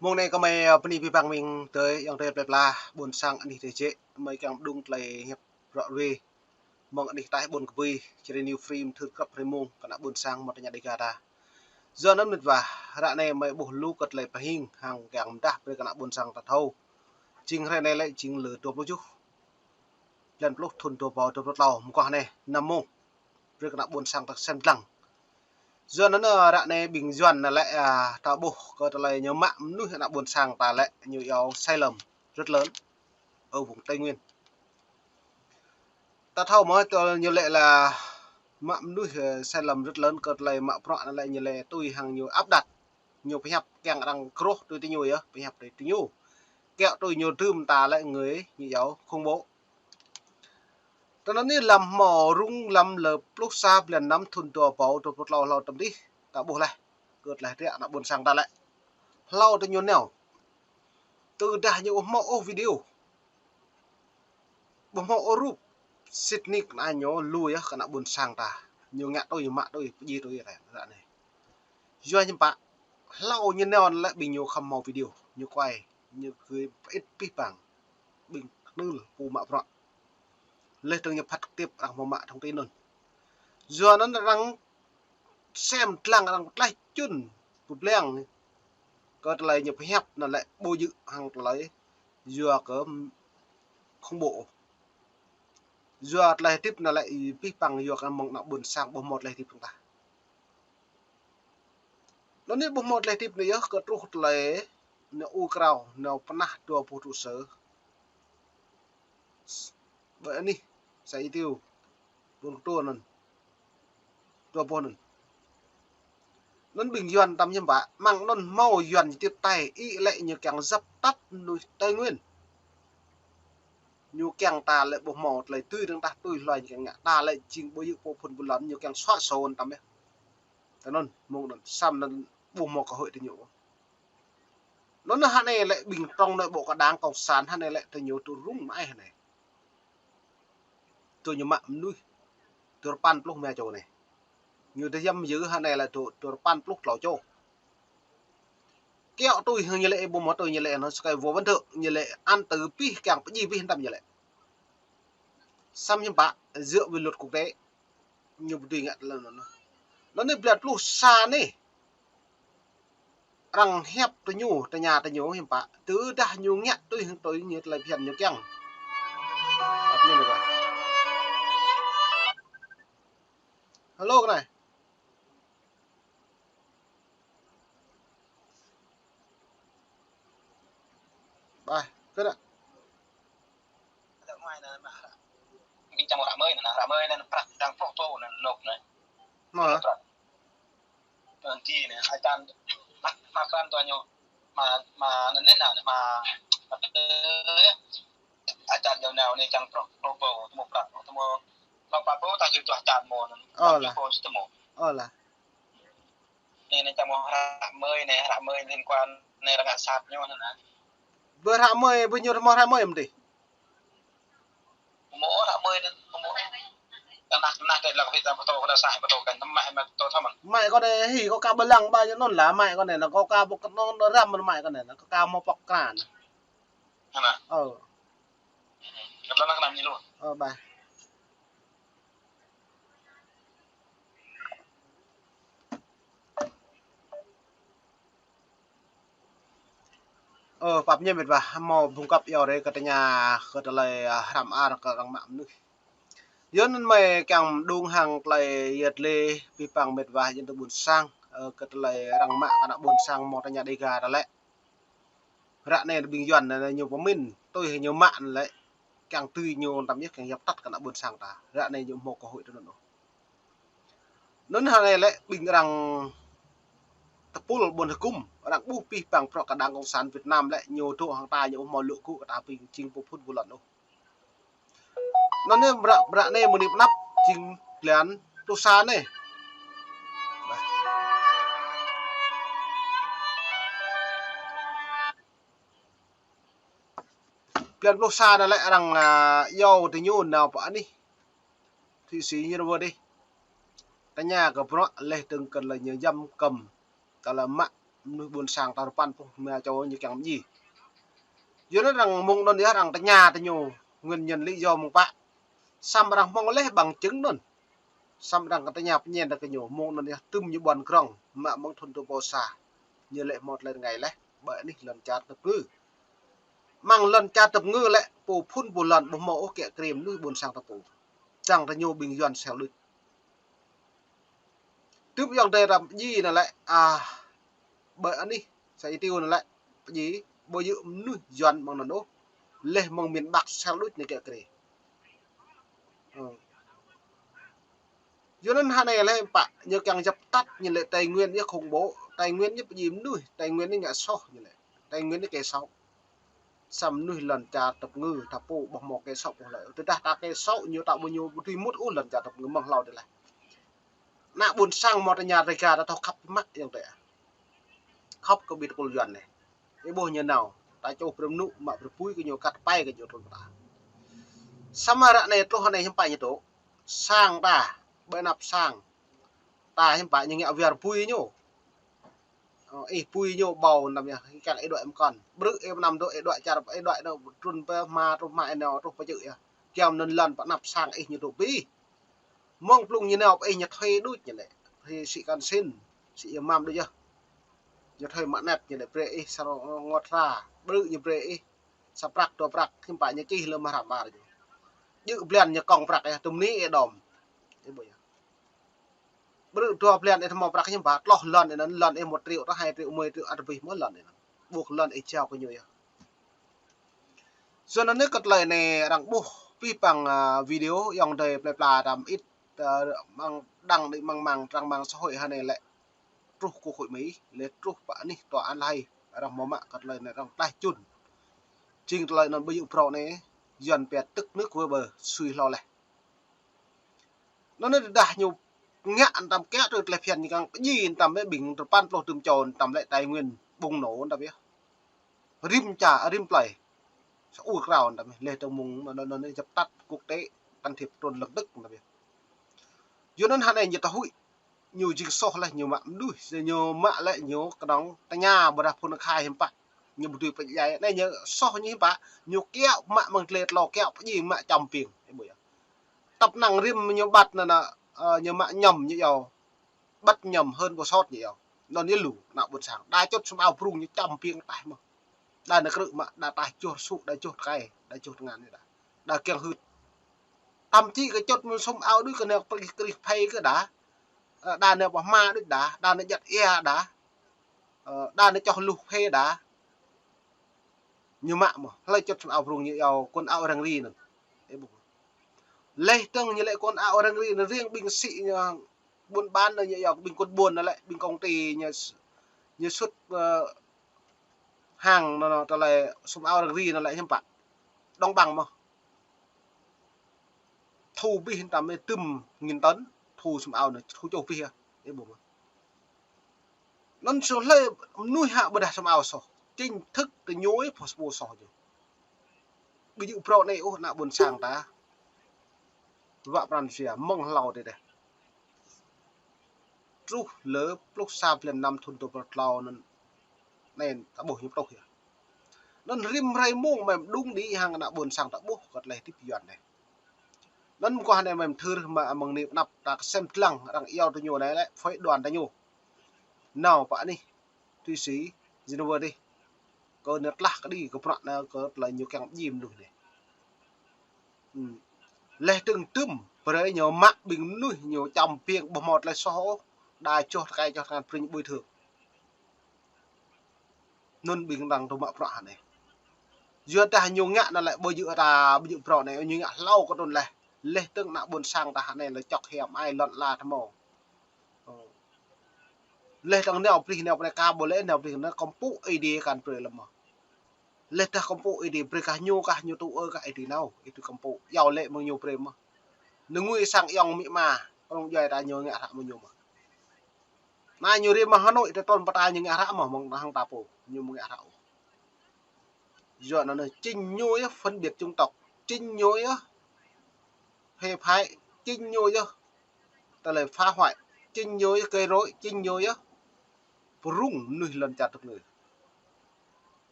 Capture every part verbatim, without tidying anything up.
Mông anai kơmơi, ơ, bơni abih bang ƀing adơi, ayŏng adơi plơi pla, ƀôn sang anih adơi jĕ, mơi kiăng pơdŏng tơlơi hiăp ră ruai. Mơ̆ng anih ataih ƀôn kơbui, Jrai New Free mơthưr krăp hrơi mông kơ ană ƀôn sang mơ̆ng tơña Dega ta. Yua anŭn mĕt wa, ră anai mơi ƀuh lu kơ tơlơi pơhing hăng kiăng mơdah brơi kơ ană ƀôn sang ta thâo. Jing hrơi anai lĕ jing lơ dua pluh tơjuh, blan pluh thŭn dua rơbâo dua pluh klâo, mơguah anai, năm mông. Brơi kơ ană ƀôn sang ta sem lăng. Yua anŭn, ơ, ră anai ƀing Yuan anai lĕ, a, ta ƀuh kơ tơlơi ñu mă mơnuih ană ƀôn sang ta lĕ ñu iâu sai lầm rất lớn ở vùng Tây Nguyên. Ta thâo mơ̆ tơlơi ñu lĕ là mă mơnuih, ơ, sai lầm rất lớn kơ tơlơi mă bruă anai lĕ ñu lĕ tui hăng ñu áp đặt. Ñu pơhiăp kiăng arăng kơroh tui tơ ñu yơh, pơhiăp tui tơ ñu. Kiăo tui ñu dưm ta lĕ người ñu iâu khủng bố. Tơ anŭn anai lăm hmâo rŭng lăm lơ pluh sa blan năm thŭn dua rơbâo dua pluh klâo hlâo tơm dih, ta ƀuh laih, kơ tơlơi hơdră ană ƀôn sang ta lĕ. Hlâo tơ ñu nao. Tơdah ñu ƀu hmâo ôh video, ƀu hmâo ôh rup, sĭt nik anai ñu lui yơh kơ ană ƀôn sang ta. Ñu ngă tui, ñu mă tui, pơdjai tui ră anai. Yua hiư̆m pă, hlâo ñu nao lĕ ƀing ñu khŏm hmâo video, ñu quay, ñu gưi pơit abih bang ƀing kơnưl pô mă bruă. Laih dơ̆ng ñu phát trực tiếp arăng hmâo mă thông tin anŭn. Yua anŭn arăng sem lăng, arăng tlaih čun pơblang kơ tơlơi ñu pơhiăp anai lĕ ƀu djơ̆ hăng tơlơi yua kơ khủng bố. Yua tơlơi hơdip anai lĕ abih bang yua kơ mơ̆ng ană ƀôn sang ƀu hmâo tơlơi hơdip dơ̆ng tah. Anŭn anai ƀu hmâo tơlơi hơdip anai yơh kơ truh tơlơi nao ur krao, nao pơnah dua boh trụ sở. Ƀơi anih, Sa Y Tieu, Buôn Ktu anŭn. Dua boh anŭn. Anŭn ƀing Yuan tăm hiư̆m pă, mơ̆ng anŭn hmâo Yuan ñu tiếp tay, ih lĕ ñu kiăng dập tắt mơnuih Tây Nguyên. Ñu kiăng ta lĕ ƀu hmâo tơlơi tui dơ̆ng tah tui hluai ñu kiăng ngă, ta lĕ jing ƀu djơ̆ pô phŭn pô lăn, ñu kiăng xóa sổ anŭn tăm yơh. Tơ anŭn, mơ̆ng anŭn, samơ̆ anŭn ƀu hmâo cơ hội tơ ñu. Anŭn hơnai lĕ ƀing trong nội bộ kơ Đảng Cộng sản hơnai lĕ tơ ñu tŭ rŭng mơai hơnai. Tơ ñu mă mơnuih. Tơ rơpăn pluh mia čô anai. Ñu tơ yăm yư hơnai lĕ tơ, tơ rơpăn pluh klâo čô. Kiăo tui hăng ñu lĕ ƀu hmâo tui ñu lĕ anŭn sơkai vô vấn thượng, ñu lĕ ăn tơ abih kiăng pơdjai abih tăm ñu lĕ. Samơ̆ hiư̆m pă, dựa với luật quốc tế. Ñu ƀu dưi ngă tơlơi anŭn. Anŭn anai blan pluh sa anai. Arăng hiăp tơ ñu, tơña tơ ñu hiư̆m pă. Tơdah ñu ngă tui hăng tui ñu tơlơi phiăn ñu kiăng. Ăt ñu mĕt wa. Alo kơ anai. Ƀai, kơ anai. Ƀing čang ră mơi anai, ră mơi anai prăk đang pluh tơ anai, nộp anai. Mă. Prăk. Anŭn ti anai, a čan, mă, mă prăk tơ ñu, mă, mă anŭn anai, mă, mă, a čan ñu nao anai čang prăk, pluh rơbâo, tơmô prăk, tơmô, pluh rơbâo, ta jơ̆ tuh a čan mơ̆n anŭn. Ơ lah. Pluh rơbâo tơmô. Ơ lah. Anai, anai čang mơ̆ ră mơi anai, ră mơi liên quan anai ră ngă sat ñu anŭn anai. Ƀơi ră mơi, ƀơi ñu mơ̆ ră mơi mơ̆n dih. Mơ̆ ră mơi anŭn, mơ̆. Tơnah, tơnah tơlơi lăng pơtô, pơtô kơ đa sa, pơtô kơ mă, mă pơtô thâo mơ̆n. Mă kơ anai hĭ, kơ ka ƀơi lăng ƀai ñu anŭn lah, mă kơ anai, kơ ka ƀu kơ anŭn răm mơ̆n mă kơ anai, kơ ka mơ̆ pŏk kran. Anai. Ơ. Kơ lăng anŭn ñu lu. Ơ, ƀai. Ơ, pap ñu mĕt wa, hmâo bŭng kăp iâu rai kơ tơña kơ tơlơi, a, hrăm ar kơ arăng mă mơnuih. Yua anŭn mơi kiăng pơdŏng hăng tơlơi yơh lĕ abih bang mĕt wa, yua anŭn tơ ƀôn sang, ơ, kơ tơlơi arăng mă kơ ană ƀôn sang mơ̆ng tơña Dega ta lĕ. Ră anai ƀing Yuan anai ñu pơmĭn, tui hăng ñu mă anŭn lĕ, kiăng tui ñu tăm yơh, kiăng dập tắt kơ ană ƀôn sang ta. Ră anai ñu hmâo cơ hội tơ anŭn ôh. Anŭn hơnai lĕ ƀing arăng tơpul ƀôn hơkŭm, arăng ƀuh abih bang bruă kơ Đảng Cộng sản Việt Nam lĕ ñu dŏ hăng ta ñu ƀu hmâo lŭk gŭ kơ ta ƀing jing pô phŭn pô lăn ôh. Anŭn anai bruă, bruă anai mơ̆ng anai pơ anăp jing blan pluh sa anai. Blan pluh sa anai lĕ arăng, a, iâu tơ ñu nao pơ anih Thụy Sĩ ñu rơwơ dih. Tơña kơ bruă laih dơ̆ng kơ tơlơi ñu yăm kơm, tơlơi mă mơnuih ƀôn sang ta rơpăn pluh rơma čô ñu kiăng mơji. Yua anŭn arăng mơ̆ng anŭn yơh arăng tơña tơ ñu nguyên nhân lý do mơ̆ng pă. Samơ̆ arăng hmâo laih bằng chứng anŭn. Samơ̆ arăng kơ tơña pơñen đa kơ ñu mơ̆ng anŭn yơh tŭm ñu ƀuăn krŏng mă mơ̆ng thŭn dua rơbâo sa. Ñu lĕ hmâo tơlơi rơngai laih ƀơi anih lŏn čar tơpơngư. Amăng lŏn čar tơpơngư lĕ pô phŭn pô lŏn ƀu hmâo ôh kiă kriê mơnuih ƀôn sang ta pô. Čang tơ ñu ƀing Yuan sel đuč. Tŭm ayŏng adơi răm pơji anŭn lĕ, a, ƀơi anih sa iti anŭn lĕ pơji ƀu djơ̆ mơnuih Yuan mơ̆ng anŭn ôh. Laih mơ̆ng miền Bắc sel đuč ñu kiă kriê. Ơ. Yua anŭn hơnai lĕ pă ñu kiăng djăp tăt ñu lĕ Tây Nguyên ñu khủng bố, Tây Nguyên ñu pơji mơnuih, Tây Nguyên ñu ngă soh ñu lĕ. Tây Nguyên ñu kẻ xấu. Samơ̆ mơnuih lŏn čar tơpơngư ta pô ƀu hmâo kẻ xấu ƀu lĕ. Tơdah ta kẻ xấu ñu ta ƀu ñu ƀu tui mŭt ôh lŏn čar tơpơngư mơ̆ng hlâo dih lĕ. Ană ƀôn sang hmâo tơña rơga ta thâo khăp mă ayŏng adơi. Khăp kơ ƀing tơpul Yuan anai. Ih ƀuh ñu nao, ta čuh brơi mơnŭ, mă brơi apui kơ ñu kăt pai kơ ñu trŭn pơ ta. Samơ̆ ră anai truh anai hiư̆m pă ñu tŭ. Sang ta, ƀơi anăp sang. Ta hiư̆m pă ñu ngă wơr apui ñu. Ơ, ih apui ñu ƀâo anăm yơh, ih kiăng ih đuaĭ mơkŏn. Brư̆ ih mơnam dŏ ih đuaĭ čar, ih đuaĭ anŭn trŭn pơ hma, truh hma ih nao, truh pơ čư̆ yơh. Kiăng anŭn lŏn pơ anăp sang ih ñu tŭ pih. Mơ̆ng blung ñu nao pơ ih ñu thuê đôč ñu lĕ. Thuê sĭ kăn sĭn, sĭ yơh mam đôč yơh. Ñu thuê mă net ñu lĕ brơi ih sa rô-, rơngot hra. Brư̆ ñu brơi ih sa prăk dua prăk, hiư̆m pă ñu čih lơ̆m hră ƀar ñu. Djơ̆ blan ñu kông prăk yơh, tơm ni ih đom. Ih ƀuh yơh. Brư̆ dua blan ih hmâo prăk hiư̆m pă, tloh lŏn ih anŭn, lŏn ih một triệu tơ hai triệu, mười triệu ăt abih mơ̆ lŏn ih anŭn. Ƀuh lŏn ih jao kơ ñu yơh. Yua anŭn anai kơ tơlơi anai arăng ƀuh pih păng, a, video ayŏng adơi plơi pla ta mơit, a, mơ̆ng đăng đĭ mơ̆ng mạng, trang mạng xã hội hơnai lĕ truh kơ hội Mỹ, lĕ truh pơ anih tòa án lĕ hai, arăng hmâo mă kơ tơlơi anai arăng tlaih čun. Jing tơlơi anŭn ƀơi yŭ prŏ anai, Yuan pia tức nước vỡ bờ, sui hlâo laih. Anŭn anai tơdah ñu ngă anăm kiăng tui tơlơi phiăn ñu kiăng pơji anăm ƀing rơpăn pluh tŭm čô anăm lĕ Tây Nguyên bùng nổ anăm yơh. Rĭm čar, rĭm plơi. Sa ur krao anăm yơh. Laih dơ̆ng mơ̆ng anŭn anai djăp tăt quốc tế can thiệp trŭn lập tức anăm yơh. Yua anŭn hơnai ñu ta huĭ. Ñu jing soh laih ñu mă mơnuih. Ñu mă lĕ ñu kơnơ̆ng tơña ƀôdah phŭn khai hiư̆m pă. Ñu ƀu dưi pơdjai. Anai ñu soh ñu hiư̆m pă. Ñu kiaŏ mă mơ̆ng tlê tlâo kiaŏ pơdjai mă čăm piêng. Ih ƀuh yơh. Tăp năng rĭm ñu ƀăt anŭn, ơ, ñu mă ñăm ñu iâu. Ƀăt ñăm hơn ƀôdah sot ñu iâu. Anŭn ñu lu, ană ƀôn sang. Đa čŭt sum ao prung ñu čăm piêng taih mơ̆n. Đa nao krư̆ mă, đa taih čuh sŭ, đa čuh tơkai, đa čuh tơngan ñu đa. Đa kiăng hưt. Thậm chí kơ čŭt mơ̆n sum ao đuč kơ nao krih, krih phê kơ đa. Ơ, đa nao pơ hma đuč đa, đa nao jăt ia đa. Ơ, đa nao čoh luh phê đa. Ñu mă mơ̆n, hlơi čŭt sum ao prung ñu iâu kŏn ao răng ri anŭn. Ih ƀuh. Laih dơ̆ng ñu lĕ kŏn ao răng ri anŭn riêng ƀing sĭ ñu buôn bán anŭn ñu iâu ƀing kŏn buôn anŭn lĕ, ƀing công ty ñu s-, ñu sut, ơ, hàng anŭn, anŭn, tơlơi sum ao răng ri anŭn lĕ hiư̆m pă. Đồng bằng mơ̆n. Thu abih anăm ih tŭm nghìn tấn, thu sum ao anŭn, thu čuh abih yơh. Ih ƀuh mơ̆n. Anŭn soh hlơi mơnuih hă ƀôdah sum ao soh. Chính thức tơ ñu ih pô soh ñu. Ƀu djơ̆ prŏ anai ôh ană ƀôn sang ta. Wă pran jua mơ̆ng hlâo dih dih. Truh lơ pluh sa blan năm thŭn dua rơbâo tlâo anŭn. Anai ta ƀuh ñu pluh yơh. Anŭn rĭm hrơi mông mơ̆ng đung đĭ hăng ană ƀôn sang ta ƀuh kơ tơlơi hơdip Yuan anai. Anŭn mơguah anai mơ̆ng thưr mă mơ̆ng anai pơ anăp ta kơsem dlăng arăng iâu tơ ñu anai lĕ phái đoàn tơ ñu. Nao pơ anih Thụy Sĩ, Geneva dih. Kơ anai tlah kơđi kơ bruă anai kơ tơlơi ñu kiăng pơdjai mơnuih anai. Ư. Laih dơ̆ng tŭm, brơi ñu mă ƀing mơnuih ñu čăm piêng ƀu hmâo tơlơi soh ôh, đa čoh tơkai čoh tơngan brơi ñu bồi thường. Anŭn ƀing arăng tŭ mă bruă hă anai. Yua dah ñu ngă anŭn lĕ ƀu djơ̆ ta, ƀu djơ̆ bruă anai, ñu ngă hlâo kơ trŭn laih. Laih dơ̆ng ană ƀôn sang ta hă anai lĕ čŏk hiam ai lŏn ala tơmâo. Ơ. Laih dơ̆ng nao prih nao prih ka ƀu lĕ nao prih anŭn kơmpŭ Ơi Adai kăn brơi lơ̆m mơ̆n. Laih dah kơmpŭ Ơi Adai brơi kah ñu kah ñu tŭ ơ kah Ơi Adai nao, Ơi Adai kơmpŭ. Iâu lĕ mơ̆ng ñu brơi mơ̆n. Anai ngui sang ayŏng amĭ ama, rŏng djuai ta ñu ngă hră mơ̆ng ñu mơ̆n. Anai ñu rai mơ̆ng Hà Nội tơ trŭn pơ ta ñu ngă hră mơ̆n, mơ̆ng hăng ta pô, ñu mơ̆ng ngă hră ôh. Yua anŭn anai chính ñu yơh phân biệt chủng tộc, chính ñu yơh phê phái, chính ñu yơh tơlơi phá hoại, chính ñu yơh gây rối, chính ñu yơh prung mơnuih lŏn čar tŭk nư.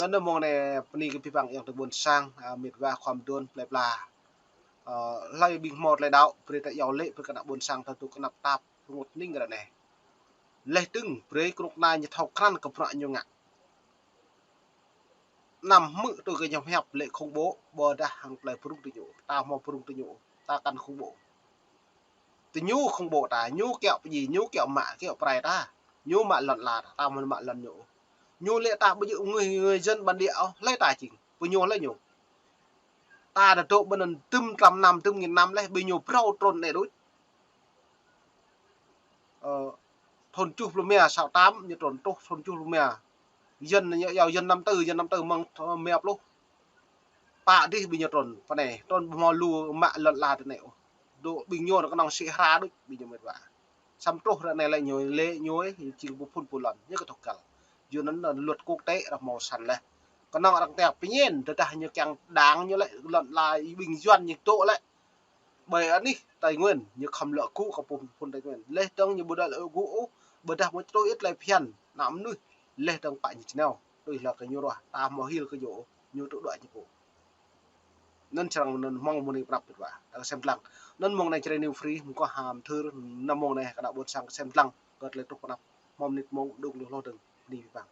Anŭn mơ̆ng anai bơni kơ abih bang ayŏng adơi ƀôn sang, a, mĕt wa khua mơdôn plơi pla. Ơ, hlơi ƀing hmâo tơlơi đaŏ, brơi ta iâu laĭ, brơi kơ ană ƀôn sang ta tŭ kơnăp tap rơngot hning ră anai. Laih dơ̆ng brơi kơnuk kơna ñu thâo krăn kơ bruă ñu ngă. Anăm hmư̆ tui kơ ñu hiăp lĕ khủng bố, ƀôdah hăng tơlơi prung tơ ñu, ta hmâo prung tơ ñu, ta kăn khủng bố. Tơ ñu khủng bố ta, ñu kiaŏ pơjing, ñu kiaŏ mă, kiaŏ prai ta, ñu mă lŏn ala ta, ta hmâo mă lŏn ñu. Ñu lĕ ta ƀu djơ̆ người, người dân bản địa ôh, hlơi ta jing, pơ ñu hlơi ñu. Ta dŏ ƀơi anŭn dŭm trăm năm, dŭm nghìn năm laih, ƀing ñu phrâo trŭn anai đôč. Ơ, thun tơjuh pluh rơma, sáu tám, ñu trŭn truh thun tơjuh pluh rơma. Dân ñu iâu dân năm tư, dân năm tư mơ̆ng rơma pluh pă dih ƀing ñu trŭn, pơ anai, trŭn ƀu hmâo lu mă lŏn ala tơ anai ôh. Dŏ ƀing ñu kơnơ̆ng sĭ hra đôč, ƀing ñu mĕt wa. Samơ̆ truh ră anai lĕ ñu, lĕ ñu, jing pơphun pơlŏn, ñu kơ tŏk găl. Yua anŭn luật quốc tế ră hmâo săn laih. Kơnơ̆ng arăng tĕk pơñen, tơdah ñu kiăng đảng ñu lĕ, lŏn ala ƀing Yuan ñu dŏ lĕ. Ƀơi anih Tây Nguyên, ñu khŏm lŏ gŭ kơ phun, phun Tây Nguyên. Laih dơ̆ng ñu ƀu đaŏ lŏ gŭ ôh, ƀôdah mơ̆ tui ih tơlơi phiăn, ană mơnuih, laih dơ̆ng pă ñu jơnao, tui hlak kơ ñu ruah, ta hmâo hil kơ ñu, ñu tŭ đuaĭ ñu pô. Anŭn črang anŭn mơ̆ng mơnuih pơnăp mĕt wa, ta kơsem lăng. Anŭn mơ̆ng anai Jrai New Free, mơguah hăm thur, anŭn mơ̆ng anai kơ ană ƀôn sang kơsem lăng, kơ tơlơi truh pơnăp, hmâo mơnit mơ̆ng đŭng lu hloh dơ̆ng, bơni abih bang.